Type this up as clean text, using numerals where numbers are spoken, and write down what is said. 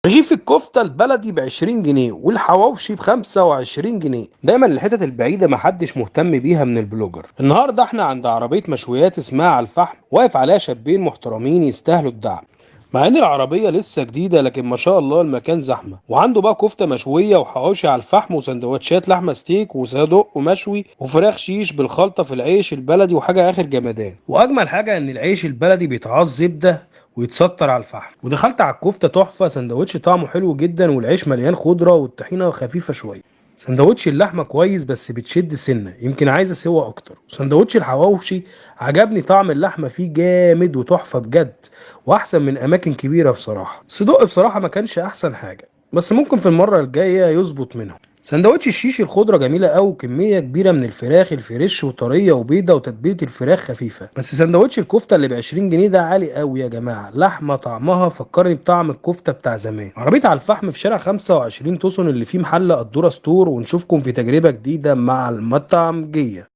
رغيف الكفتة البلدي ب 20 جنيه والحواوشي ب 25 جنيه. دايما الحتت البعيدة محدش مهتم بيها من البلوجر. النهارده احنا عند عربية مشويات اسمها على الفحم، واقف عليها شابين محترمين يستاهلوا الدعم. مع ان العربية لسه جديدة لكن ما شاء الله المكان زحمة، وعنده بقى كفتة مشوية وحواوشي على الفحم وسندوتشات لحمة ستيك وصدق ومشوي وفراخ شيش بالخلطة في العيش البلدي وحاجة اخر جمدان. واجمل حاجة ان العيش البلدي بيتعص زبدة ويتسطر على الفحم. ودخلت على الكفتة تحفة، سندوتش طعمه حلو جدا والعيش مليان خضرة والطحينة خفيفة شوية. سندوتش اللحمة كويس بس بتشد سنة، يمكن عايزة سوا أكتر. سندوتش الحواوشي عجبني طعم اللحمة فيه جامد وتحفة بجد، وأحسن من أماكن كبيرة بصراحة. الصدق بصراحة ما كانش أحسن حاجة، بس ممكن في المرة الجاية يظبط منهم. سندوتش الشيش الخضرة جميلة أوي، كمية كبيرة من الفراخ الفريش وطرية وبيضة وتتبيلة الفراخ خفيفة. بس سندوتش الكفتة اللي ب20 جنيه ده عالي أوي يا جماعة، لحمة طعمها فكرني بطعم الكفتة بتاع زمان. عربية على الفحم في شارع 25 توسون اللي فيه محل قدورة ستور، ونشوفكم في تجربة جديدة مع المطعم جية.